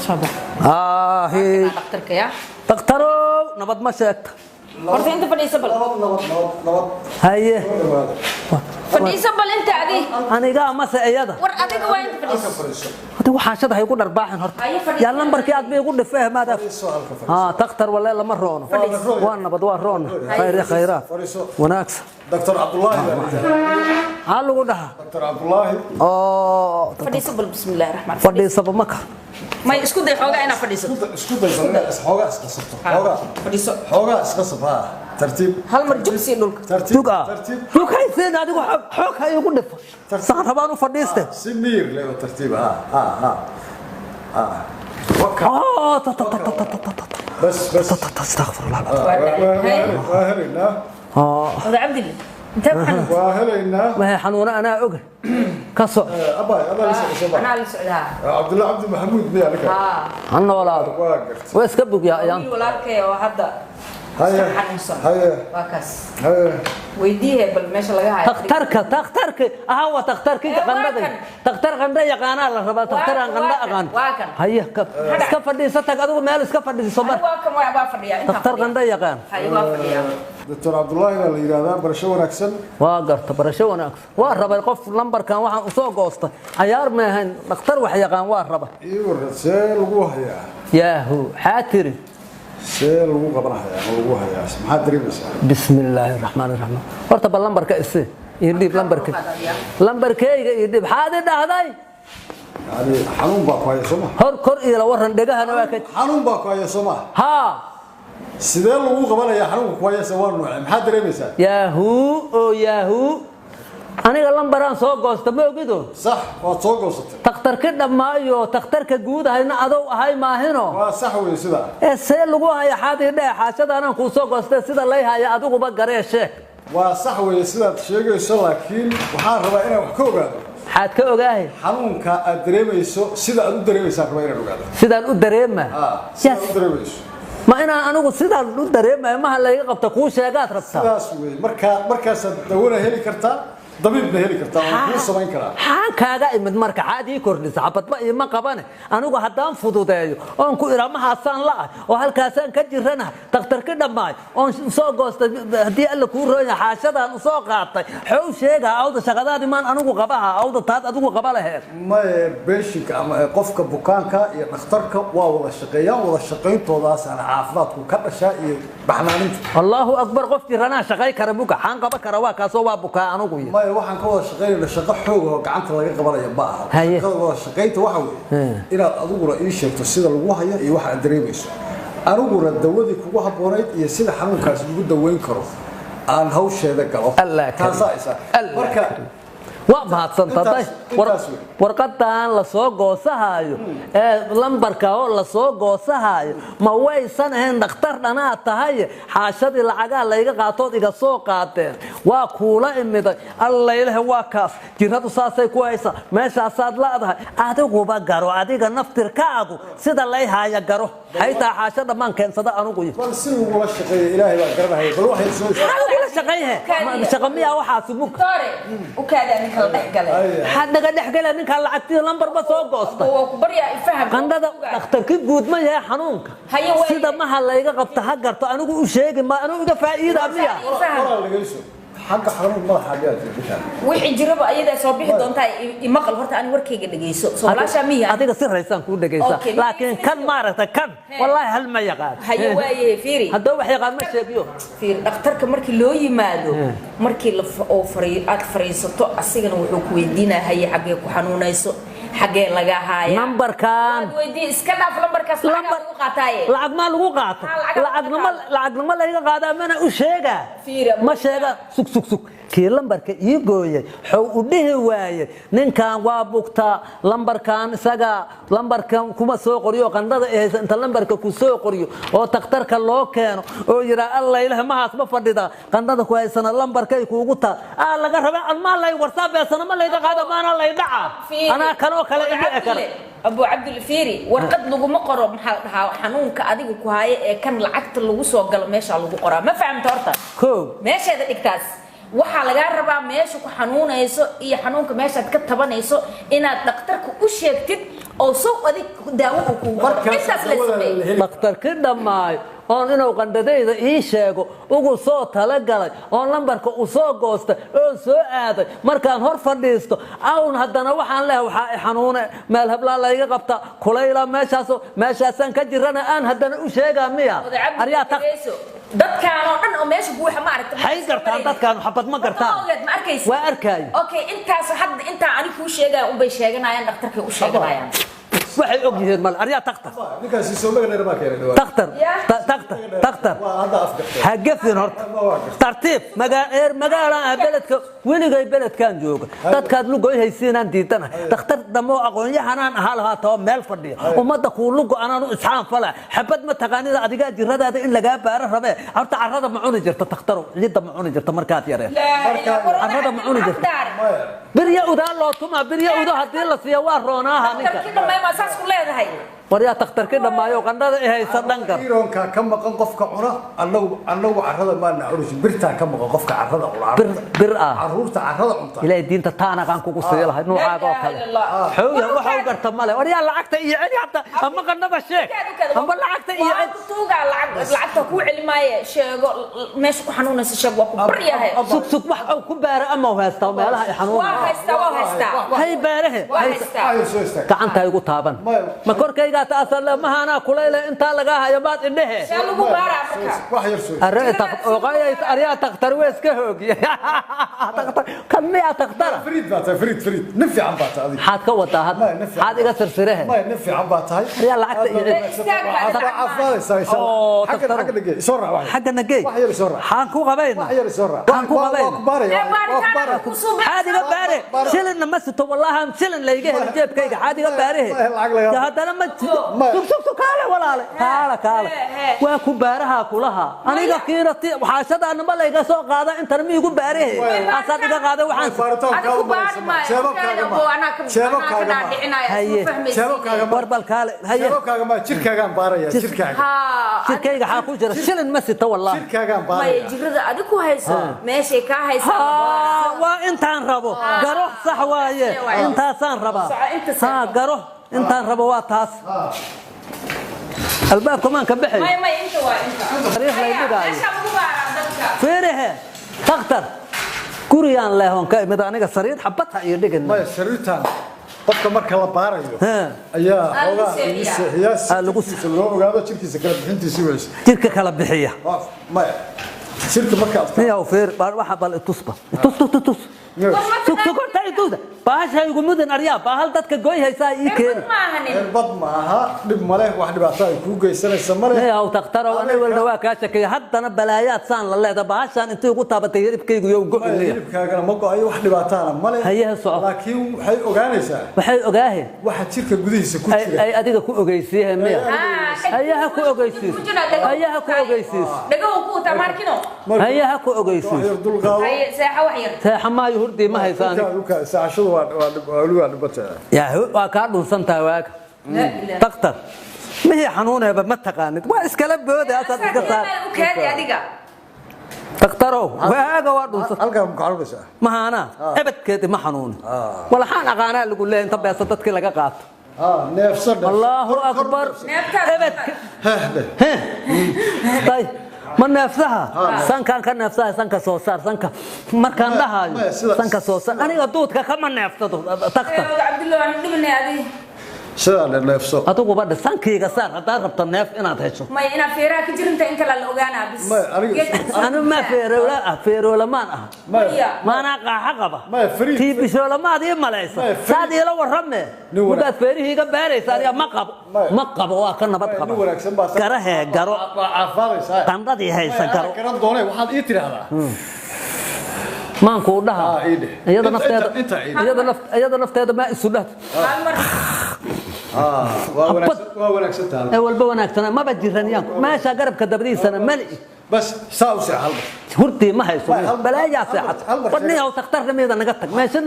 Soo bax. Aahi. Dhakhtarka yaa? Dhakhtarow, nabad ma sheegta? Horta inta fadhiisa bal. Nabad, nabad, nabad, nabad. Haye. Soo dhawaada. Fadhiisa bal inta adi. Anigaa mase iyada? War adiga waa, inta Halka fadhiiso. fadhiiso. Hada waxaashada hay igu dharbaaxin horta. Haye, fadhiiso. Yaa lambarkii aad bay igu dhifee maad? Fadhiiso, halka fadhiiso. Haa, takhtar walle lama roono. Fadhiiso. Waa nabad, waa roona, khayr iyo khayraad. Fadhiiso. Wanaagsan. Dr. Cabdullaahi baa la yidhaahdaa. Maxaa lagu dhahaa? Dr. Cabdullaahi. Oo. Fadhiiso bal, bismillaahi raxmaan. Fadhiisaba maka. May, isku day xoogaa inaad fadhiisato. Isku day bal inaad xoogaa isqasabto. Xoogaa. Fadhiiso. Xoogaa isqasab, haa. Tartiib. Hal mar jugsi dhulka. Tartiib. Dug ah. Tartiib. Dug hayseen adigu, xoog ha igu dhifo, saan rabaan u fadhiiste. Si miyir leh oo tartiib, haa, haa, haa. Haa. Waka. Oo, ta ta ta ta ta ta ta ta. Bas, bas. Ta ta ta, astaghfirullah. Waa helaynaa. Oo. Oda Cabdille, intee ku xanuunsan? Waa helaynaa. Waxay xanuuna anaa oga ka soc. Abay, adaa la socda, soo Anaa la socdaa. Cabdullaahi Cabdi Maxamuud miyaa ninka? Haa. Ha noolaado. Waa gartay. Waa iska bugyaa ayaan. Wiil walaalkay oo hadda Haye. iska xanuunsan. Haye. Waa kaas. Haye. Weydiihe bal meesha laga hayo. Takhtarka, takhtarka aha, waa takhtarkii Eh, waa qandhada. kan. Takhtar qandho yaqaanaa la rabaa, takhtar aan qandho Waa kan, aqaan. waa kan. Haye, iska fadhiiso, tag adigu meel iska fadhiiso mar. Waa kan, waa fadhiyaa intaa. Takhtar qandho yaqaan. Haye, waa fadhiyaa. Dr. Cabdullaahi baa la yidhaahdaa, barasho wanaagsan. Waa garta, barasho wanaagsan. Waa rabay qof lambarkan waxaan usoo goostay, cayaar ma ahayn, dhakhtar wax yaqaan waa raba. Ii waran, see lagu hayaa? Yaahu, xaa tiri? See lagu qaban hayaa ma lagu hayaa? Maxaad dareemaysaa? Bismi illaahi raxmaan raxiim. Horta bal lambarka isi iyo dhiib lambarka, lambarkeyga iyo dhiib. Xaad i dhahday? Yani xanuun baa ku haya, soo ma? Hor kor iyo la waran, dhegahana waa ka. Xanuun baa ku haya, soo ma? Haa. Sidee lagu qabanayaa xanuunka ku haya? Se waa nuuce? Maxaad dareemaysaa? Yaahuu oo yaahuu, aniga lambaraan soo goosta, ma ogido? Sax, waad soo goosatay. Takhtarki dhammaayo, takhtarka guud ahayna adow ahay maahino? Waa sax wey sidaa. Ee see lagu haya? Xaad ii dheh, xaashadaanaan kuu soo goostay, sida lay haya adiguba garee, sheeg. Waa sax wey sidaad sheegayso, laakiin waxaan rabaa inaan wax ka ogaado. Maxaad ka ogaahay? Xanuunka aad dareemayso, sida aad u dareemaysaan rabaa inaan ogaado. Sidaan u dareema? Haa, sida aad u dareemayso. Ma inaan anigu sidaan u dareemayo maha layga qabta kuu sheegaad rabtaa? Sidaas wey. Markaa markaasaad dawana heli kartaa, dabiibna heli kartaa, waan kuu samayn karaa. Xaan kaaga imid marka? Xaad ii kordhisa? Xabadba iima qabane. Anigu haddaan fududeeyo oon ku idhaa mahaasaan la'ah oo halkaasaan ka jiranahay, takhtarki dhammaay oon soo goostay, haddii Alla kuu roonya xaashadaan usoo qaatay, xow sheegaa awda shaqadaadi maan anigu qabaha awda taad adigu qaba laheed. Maye, beeshinka ama qofka bukaanka iyo dhakhtarka waa wada shaqeeyaan, wada shaqayntoodaasana caafimaadku ka dhashaa iyo baxnaaninta. Allahu akbar, qof jiranaa shaqay kara buka xaan qaba kara? Waa kaasoo waa bukaa anigu iyo. Maya, waxaan ka wada shaqaynayna shaqo xoog oo gacanta laga qabanaya ma aha. Haye. Shaqada wada shaqaynta waxa weeye inaad adiguna ii sheegto sida lagu hayo iyo waxa aad dareemayso, aniguna dawadii kugu habboonayd iyo sida xanuunkaas lagu daweyn karo aan hawsheeda galo. Allah karim. Taasaa isa Allah marka. karim. Waa mahadsantaday. Intaas wey. Warqadan lasoo goosahaayo ee lambarka oo lasoo goosahaayo, ma waysan ahayn dhakhtar dhanaad tahay? Xaashadii lacagaa layga qaatood iga soo qaateen, waa kuula imiday. Allaylahe, waa kaas, jiradu saasay ku haysa, meeshaasaad la'dahay, adiguba garo, adiga naftirkaagu sida lay haaya garo, xaytaa xaasho dhammaan keensada anugu. Bal si lagula shaqeeyo Ilaahay baa garanaya, bal waxay soo Maxaa lagula shaqayhe? Shaqa miyaa waxaasi mug? Tore u kaada, ninka la dhex galay. Maxaad naga dhex gala? Ninkaa lacagtii lambarba soo goosta. Waa ku baryaa, ifaham. Qandhada dhakhtarki guud ma yahay xanuunka? Haye, waa sida maha layga qabta ha garto, anigu u sheegi ma anigu iga faa'iida miya? Ifaham. Waraa lagayso xagga xanuun madaxa miyaa jira bishaan? Wixii jiraba ayadaa soo bixi doontaa. Imaqal horta, ani warkayga dhegeyso, soo walaashaa miya? Adiga si raysaan kuu dhegaysaa. Okay. Laakiin kan maaragta kan wallaahi hal ma yaqaan. Haye, waaye, fiiri. Haddaba wax yaqaan ma sheegiyo. Fiiri, dhakhtarka markii loo yimaado, markii la oo fari aad fariisato, asigana wuxuu ku weydiinaya: haye, xaggee ku xanuunayso, xaggee laga haaya? Nambarkan. Waad weydii, iska dhaaf lambarkaas, lacagaa lagu qaataaye. Lacag maa lagu qaato? Haa, lacag lagu Lacagnimo. qaataa. Lacagnimo layga qaadaa mana u sheegaa? Fiiri. Ma sheega. Sug, sug, sug, kii lambarka ii gooyay xow u dhihi waayey ninkan waa bugtaa, lambarkan isaga lambarkan kuma soo qoriyo, qandhada ay haysa inta lambarka ku soo qoriyo oo takhtarka loo keeno oo yidhaa: Alla ilaah, mahaas ma fadhidaa, qandhada ku haysana lambarkay kuugu taa aa laga rabaa, almaa lay warsaa, beesana ma layga qaada, maana lay dhaca. Fiiri. Anaa kanoo kale Abu idhici kara. Cabdille, Abu Cabdille, fiiri, warqad laguma qoro. Maxaa la dhahaa, xanuunka adiga ku haayo ee kan lacagta lagu soo galo meeshaa lagu qoraa, ma fahamta horta? Koow. Meesheeda dhigtaas waxaa lagaa rabaa, meesha ku xanuunayso iyo xanuunka meeshaad ka tabanayso inaad dhakhtarka u sheegtid. Oo sow adig daawo uu kugu qoro. Markaas Intaas la dawada sameeyey. la heli. Dhakhtarkii dhammaay oon inuu qandhadayda ii sheego ugu soo talagalay, oon lambarka u soo goostay, oon soo aaday, markaan hor fadhiisto awn haddana waxaan leehay waxaa i xanuune, meel heblaa layga qabta, kulayla meeshaaso, meeshaasaan ka jirana, aan haddana u sheegaa miya? Oday Cabdi, Aryaa tak dhegeyso. Dadkaan oo dhan oo meesha buuxa ma aragta? Hay gartaan dadkaan, xabad ma gartaan. Horta ma ogeed, ma arkaysa? Waa arkaayo. Okay, intaas hadda intaa ani kuu sheegaya unbay sheeganayaan, dhakhtarkay u sheeganayaan. Waxay og yihiin male. Aryaa takhtar. Ninkaasi soo maganeer baa keenay dhawaan. Takhtar. Yeah. Takhtar, takhtar. Waa hadda afgartay. Ha gefin horta. Ma waa gartay. Tartiib eer magaalaan ah, beledka weligay beledkaan jooga, dadkaad lugoy haysiinaan diidanahay. Dhakhtar dammoo aqoon-yahanaan ahaa lahaa taba meel fadhiya ummadda kuu lugo anaan u isxaan fala. Xabad ma taqaanida adigaa jiradaada in lagaa baaro rabee. Horta carrada ma cuni jirta, takhtarow? Ciidda ma cuni jirta markaad yareen? Carrada ma cuni jirta? Maya. Birya udaa loo tumaa, birya udo haddii la siiya waa roonaaha ninka. Dhakhtarkii dhammaay maa saas ku leedahay? Waryaa, takhtarkii dhammaayo qandhada i haysa dhangar. Iroonka ka maqan qofka cuna, annagu carrada maana cunayso, birtaa ka maqan qofka carrada cuna. Bir ah. Carruurta carrada cunta. Ilaahay diinta taanaqaan kugu sii lahay nuucaaga oo kale. Laa ilaaha illallah. Xooga waxa u garta male. Waryaa, lacagta iyo celi hadda, ama qandhaba sheeg ama lacagta iyo Waa celi. ku tuugaa lacag, lacagta kuu celi maaye. Sheego meesha ku xanuunaysa, sheeg, waa ku baryahay. Sug, sug, wax uu ku baara ama uu haystaa meelaha ay Waa xanuunayaan? haystaa, waa haystaa. Hay baarahe. Waa hay. haystaa. Ayuu soo istaag. Gacanta igu taaban. Maya. Ma korkaygaa taasale mahaanaa kulayle intaa lagaa hayo maad indhehe. See lagu baaraa marka? Wax yar soo istaag. Aryaa takhtar wees ka hoogiye. Takhtar kan miyaa takhtara? Fariid baa tahay, fariid, fariid, nin fiican baa tahay adiga. Maxaad ka wadaa hadda? Maya, nin fiican. Maxaad iga sirsirehe? Maya, nin fiican baa tahay. Aryaa, lacagta iyo celi. Istaag baa Waa caafimaadaysaa insha Allah. Oo, Xaggan takhtar. xaggan dhigay. Soo raac wax yar. Xagga nagey. Wax yar soo raac. Xaan ku qabayna? Wax yar soo raac. Xaan ku Waa qabayna? ku baaraya. Ee, Waa ku baaritaana baaraya. ku suubin. Xaad iga baare. Shilinna ma sito, wallaahi aan shilin layga helin jeebkayga. Xaad iga baarahe? Maya, lacag lagaa- Ya haddana ma Maya. sug, sug, sug, kaale walaale, kaale, kaale. He, he. Waa ku baaraha kulaha aniga kiina ti waxaashadaana ma layga soo qaada intana miigu baarahe? Asaad iga qaada waxaan. Baaritaan Adigu kaaga baari maraysa. maayo. Jeebabkaaga ma. Anaa ka anaa ka Jeebabkaaga ma. dhaadhicinaya, Haye. isma fahmaysid. Jeebabkaaga ma. War bal kaale, haye. Jeebabkaaga ma, jirkaagaan baaraya, jirkaaga. Haa, Jirkayga xaa ku jira? Shilin ma sito wallaahi. Jirkaagaan maya, baaraya. jirada adig ku hayso meeshay kaa haysaa la Haa, waa intaan rabo garo, sax waaye, intaasaan rabaa. Soco, inta seexo. Haa, garo, intaan rabo waa taas. Albaabka maan ka baxay? Maya, maya, inta waa inta. Taariikh lay Haya, dhigaayo. meeshaa lagu baaraa dadka. Fiirihe takhtar, gurigaan leehon ka imid aniga, sariir xabad ha iyo dhigin. Maya, sariirtan qofka marka la baarayo He. ayaa Aa, lagu xoogaa lagu seexiyaa. seexiyaa si Aa, lagu jirkiisa loo ogaado, jirkiisa kala bixintiisi weyse. Jirka kala bixiya. Maya, jirka marka aad Niyow fiir bal, waxa bal itusba, itus, tus, tus. Sug, sug, horta itusa bahasha igu mudan. Aryaa, bahal dadka goy haysaa ii keeni. Cirbad maahanin. Cirbad maaha, dhib male, wax dhibaato ay kuu geysanaysa male. Niyow takhtarow, ani walna waa kaa shakeeya, haddana balaayaad saan la leeda bahashaan intii ugu taabatay hilibkaygu yow Maya, go'inaya. hilibkaagana ma go'ayo, wax dhibaataana male. Haye, soco. Laakiin waxay ogaanaysaa Waxay ogaahe waxa jirka gudihiisa ku ay jira. ay adiga ku ogeysiihe miya? Haa, Hayaha ku ogeysiis. Hayaha ku ogeysiis. Dhagahu ku wataa maarkino. Marka Hayaha ku wax ogeysiis. yar dul qaado. Haye, seexa wax yar. Seexa maayo, hurdii ma haysa aniga. Saacashadu waa dhibata. Yaa waa kaa dhunsan tahay waaga. Laa ilaaha. Takhtar mihii xanuuneeba ma taqaanid, waa iskala booday asaad iska saar. U kaadi adiga. Takhtarow, waaga waa dhunsan. Halkaa ma kacanaysaa? Mahaanaa ebadkeedi ma xanuuni, walaxaan aqaanaa lagu leeyahay inta beesa dadkii laga qaato. Neefsan. Allahu akbar. Neeftaada. Ebadka tay ma neefsaha, sankaan ka neefsaha, sanka soo saar, sanka markaan dhahaayo. Maya, Sanka soo saar, aniga duudka kama neefsado takhtar. Ee, Cabdullah, waan dhibinay adiga. Sidaa le neefso. Adiguba dhe sankayga saar haddaad rabto neef inaad hesho. Maya, inaad feeraha ka jirinta in kale la ogaanaa bis. Maya, aniga- Geedka- Anu ma feeroola ah, feeroolamaan ah. Maya. Maanaa qaaxa qaba. Maya, fariid. Tiibishoolamaad ii malaysa? Maya, fariid. Saad iila warrame. Nin wanaag- Mugaad feerihii iga baaraysa, aniga ma qabo. Maya. Ma qabo, waa ka nabad Maya, qaba. nin wanaagsan baa tahay. Garahee garo. Waa caafimaadaysaa. Qandhadii haysa Maya, anaa garo. garan doonee, waxaad ii tidhaahdaa. Maankuu dhaha. Ah, ii dheh. Iyada nafteeda Inta ii dheh. iyada nafteeda maa isu dhah. Hal mar. Waa wanaagsan, waa wanaagsan tahay. Ee walba wanaagsana maba jiran yaan meesha garabka dabadiisana mali. Bas saa u seex hal mar. Hurdii ma hayso. Maya, balaayaa hal seexata mar wadniyaw takhtarna miyada naga tag meesha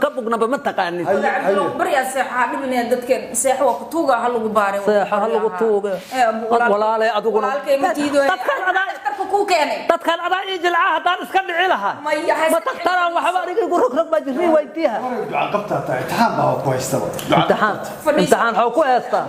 ka bugnaba ma taqaanin. Haye, Oday Cabdullah, haye. baryaa seexa ha dhibinaya dadkeen. Seexo waa ku tuuga, ha lagu baare. Seexo ha lagu tuuga. Ee, Wad walaalay adiguna. Walaalkay ma diido. Dadkaan adaa- Dhakhtarka kuu keenay. Dadkan adaa ii jilcaa haddaan iska dhici lahaa. Maya, ha ma iska taktaraan waxba aniga igu rogrog baa jirrii weydiiha. Duca qabtaa tahay, imtixaan baa ku haystaba. Imtixaan? Fadhiiso. Imtixaan xoo ku heestaa?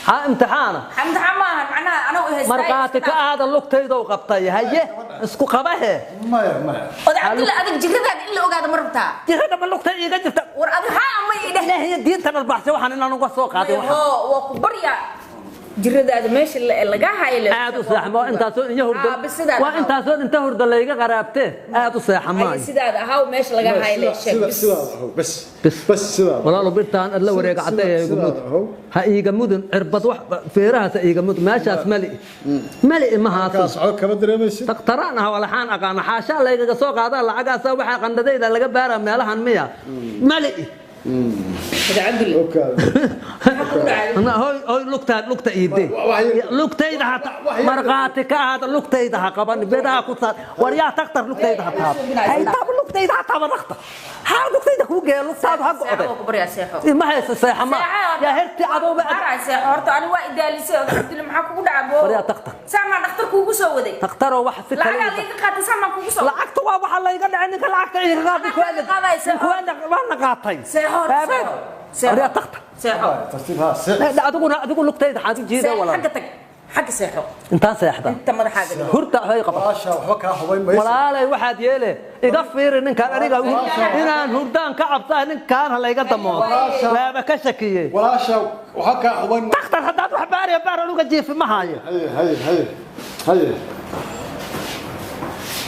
Xaa imtixaana? Imtixaan maahan, macnaha anagu haystaa. Markhaati ka aada lugtaydow qabtay. Haye, isku qabahe. Maya, maya. Oday Cabdulla, adig jirradaada in la ogaado ma rabtaa? Jirrada ma lugtay iiga jirta? War adig haa ama idheh. Ilaahiyo diinta dharbaxsay waxaan inaan uga soo qaaday waxaan. Hoo, waa ku baryaa, jirradaada meesha laga hayo. Aad u seexa ma intaasoo inya hurda. Aa, sidaada waa ahaw. Intaasoo inta hurda layga qaraabtee, aad u seexa Haye, maayo. sidaada ahaw, meesha laga hayo le sheeg Sida bis. sidaada ahow bas. Bas. Bas sidaada. Walaalo, birtaan aad la wareega cadday ha iiga sidaada mudun. ahow. Ha iiga mudun cirbad wax feerahaas ha iiga mudun meeshaas mali mali Halkaas mahaas. waxba kama dareemaysid. Daktaraan ah, walaxaan aqaana xaashaa laygaga soo qaadaa lacagaasa waxaa qandhadayda laga baaraa meelahan miya mali. Oday Cabdulle, Okay. maxaa kugu dhacay? Ana hoy hoy, lugtaa lugta iidee. Wax lugtayda ha wax yar- markhaati ka ahaada lugtayda ha qaban bedaha ku saar. War yaa taktar, lugtayda ha taab, hay taab, lugtayda ha taaba dhaktar, ha lugtayda kuu geeya, lugtaadu ha Seexo, go'day. waa ku baryaa, seexo. Ma haysa seexa ma Seexo. yaa herti cadowba. Maray, seexo horta, ani waa idaalisay. Oday Cabdulle, maxaa kugu dhacay boo? War yaa takhtar. Saamaan dhakhtar kuugu soo waday. Takhtaroo wax si kale Lacagaa layga qaatay, saamaan kuugu soo waday. Lacagta waa waxa layga dhacay ninka lacagta iga qaaday. Lacagta laga qaadaysa. Waana qaatay. Seexo horta, Aabe. seexo. Seexo. War yaa takhtar. Seexo. Tartiib ha se. Adiguna adigu lugtayda xaad u jiida. Seexo, Walaal, xagga tag, xagga seexo. Intaan seexda. Inta madaxaaga dhigo. Hurta waxay qaban. Walaasha waxba kaa hubayn mayso. Walaalay, waxaad yeele iga fiiri ninkaan aniga inaan hurdaan ka cabsaa ninkaan ha layga damoodo, waaba ka shakiyey. Walaasha waxba kaa hubayn. Takhtar, haddaad wax baariya baar, anuga jiifi ma haayo. Haye, haye, haye, haye.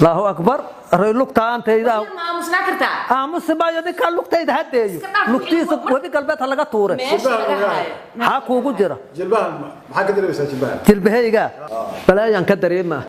Allahu akbar, ray lugtaantayda. Ma aamusnaa kartaa? Aamusi maayo, ninkaan lugtayda hadeeyo. Iska dhaaf. Lugtiisa webi galbeed ha laga tuure. Meesha laga hayo. Maxaa kuugu jira? Jilbaha maxaa ka dareemaysaa jilbaha? Jilbahayga balaayaan ka dareemaa.